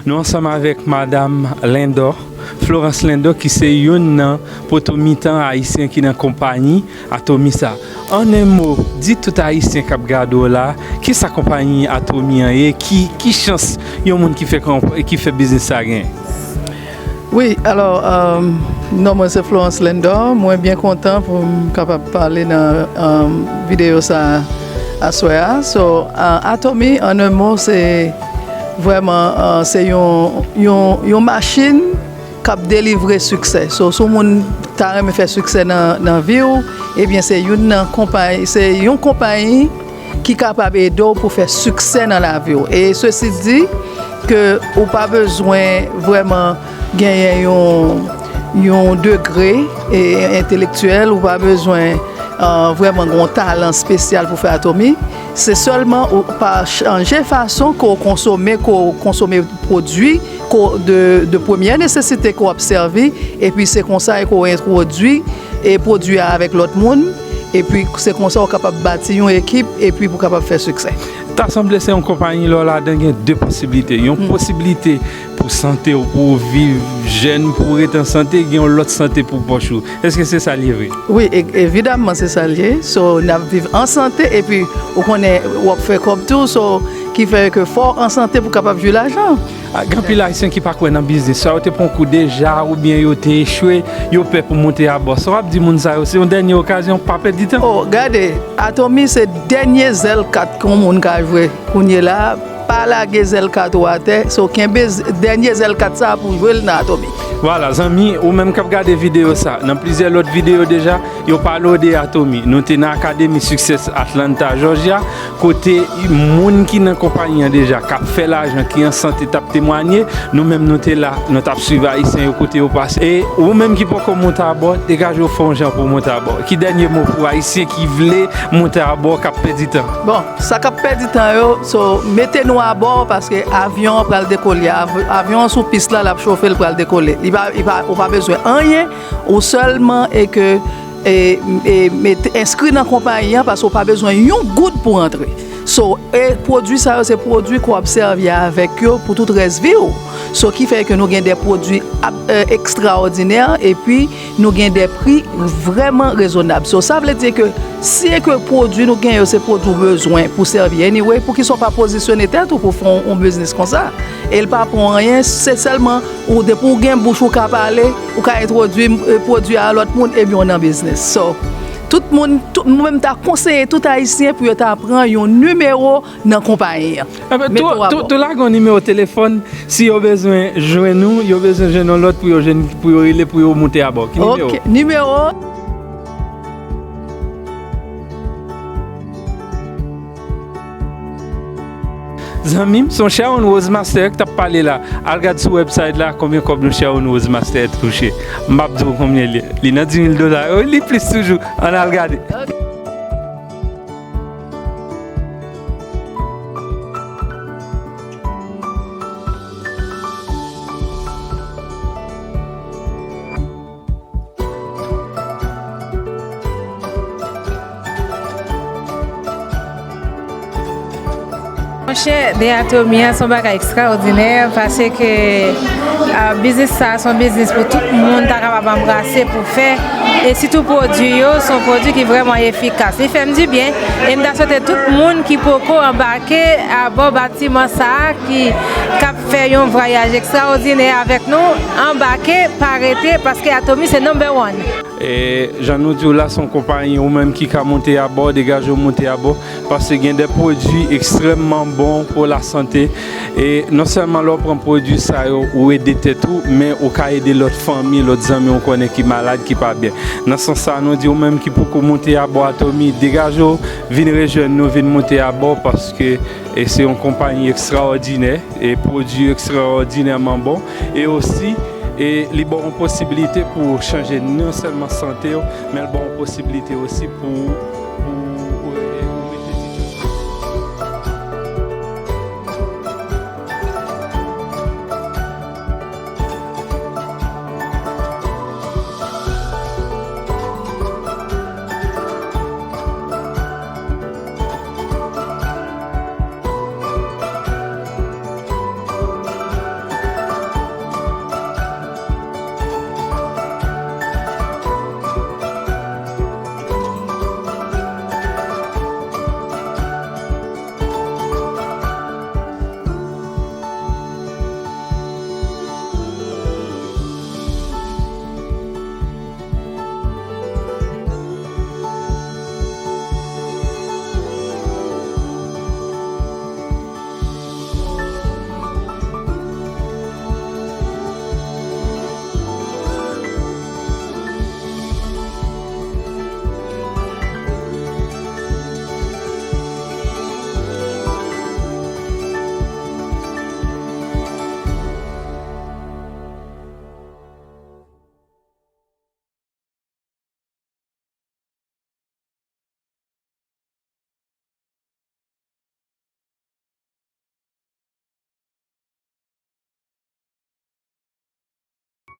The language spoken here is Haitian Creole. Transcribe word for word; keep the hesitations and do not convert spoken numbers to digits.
Nou ansanm avèk Madam Lindor, Florence Lindor, ki se youn nan poto mitan ayisyen ki nan konpayi Atomi sa. An en mo, di tout ayisyen k ap gade w la, kisa konpayi Atomi an ye, ki, ki chans yon moun ki fè konp-, ki fè biznis sa genyen? Wi, alò, um, non mwen se Florence Lindor. Mwen byen kontan pou m kapab pale nan, um, videyo sa aswè a. So, uh, Atomi, an en mo, se vrèman, uh, se yon, yon, yon machin k ap delivre siksè. So, si w moun ta renmen fè siksè nan, nan vi w, ebyen, se youn nan konpayi, se yon konpayi ki kapab ede w pou fè siksè nan lavi w. E sesi di ke ou pa bezwen vrèman genyen yon, yon degre, e, entelektyèl, ou pa bezwen, e, vrèman gen yon talan espesyal pou fè Atomi. Se sèlman ou pa chanje fason ke w konsome, ke w konsome pwodui ko-, de, de premyè nesesite ke w ap sèvi, epi se konsa ke w entwodui e pwodui a avèk lòt moun, epi se konsa w kapab bati yon ekip, epi pou kapab fè siksè. Ta sanble se yon konpayi lè w ladan gen de posiblite. Yon posiblite pou sante w, pou w viv jèn, pou w ret an sante, gen yon lòt sante pou pòch ou. Èske se sa l ye vre? Wi, e-, evidamman se sa l ye. So, n ap viv an sante, epi ou konnen w ap fè kòb tou, so, ki fè ke fò w an sante pou w kapab jwi lajan. A, gen anpil ayisyen ki pa kwè nan biznis. Swa yo te pran kou deja, oubyen yo te echwe, yo pè pou monte abò. Sa w ap di moun sa yo, se yon dènye okazyon, pa pèdi tan. Oh, gade, Atomi se dènye zèl kat ke yon moun ka jwe. Kounye la, pa lage zèl kat ou atè, so kenbe z-, dènye zèl kat sa pou jwe l nan Atomi. Vwala, zanmi, ou menm k ap gade videyo sa, nan plizyè lòt videyo deja, yo pale w de Atomi. Nou te nan Akademi Success Atlanta, Georgia, kote moun ki nan konpayi an deja, k ap fè lajan, ki an sante, t ap temwanye, nou menm nou te la, nou t ap swiv ayisyen yo kote yo pase. E ou menm ki poko monte abò, degaje w fè yon jan pou w monte abò. Ki dènye mo pou ayisyen ki vle monte abò, k ap pèdi tan? Bon, sa k ap pèdi tan yo, so, mete nou abò, paske avyon an pral dekole. Av-, avyon an sou pis la, l ap chofe, l pral dekole. Li pa, li pa, ou pa bezwen anyen, ou sèlman e ke, e, e, mete, enskri nan konpayi an, paske ou pa bezwen yon goud pou rantre. So, e pwodui sa yo, se pwodui ke w ap sèvi avèk yo pou tout rès vi w. So, ki fè ke nou gen de pwodui ap-, e, ekstraòdinè, epi nou gen de pri vrèman rezonab. So, sa vle di ke si e ke pwodui nou gen yo se pwodui w bezwen pou sèvi anyway, poukisa w pa pozisyone tèt ou pou fè yon, yon biznis konsa? E l pa pran anyen, se sèlman ou, depi w gen bouch ou ka pale, ou ka entwodui, e, pwodui a lòt moun, ebyen w nan biznis. So, tout moun, tout, mwen menm ta konseye tout ayisyen pou yo ta pran yon nimewo nan konpayi an. Enben, tou, tou, tou lage yon nimewo telefòn, si yo bezwen jwenn ou, yo bezwen jwenn yon lòt pou yo jwenn, pou yo rele, pou yo monte abò. Ki nimewo? Ok, nimewo. Zanmi m, se yon Sharon Rose Master k t ap pale la. Al gad sou website la, konbyen kòb yon Sharon Rose Master touche. M p ap di w konbyen l ye. Li nan di mil dola yo, li plis toujou. Ann al gade. Monchè, de Atomi an se yon bagay ekstraòdinè, paske, a, biznis sa a se yon biznis pou tout moun ta kapab anbrase pou fè, e sitou pwodui yo, se yon pwodui ki vrèman efikas. Li fè m dibyen, e m ta swete tout moun ki poko anbake abò batiman sa a, ki, k ap fè yon vwayaj ekstraòdinè avèk nou, anbake, pa rete, paske Atomi se number one. E jan nou di w la, se yon konpayi, ou menm ki ka monte abò, degaje w monte abò, paske gen de pwodui ekstrèmman bon pou lasante. E non sèlman lè w pran pwodui sa yo, ou ede tèt ou, men ou ka ede lòt fanmi, lòt zanmi w konnen ki malad, ki pa byen. Nan sans sa, nou di ou menm ki poko monte abò Atomi, degaje w, vin rejwenn nou, vin monte abò, paske, e se yon konpayi ekstraòdinè, e pwodui ekstraòdinèman bon, e osi, e li ba w yon posiblite pou w chanje non sèlman sante w, men l ba w yon posiblite osi pou w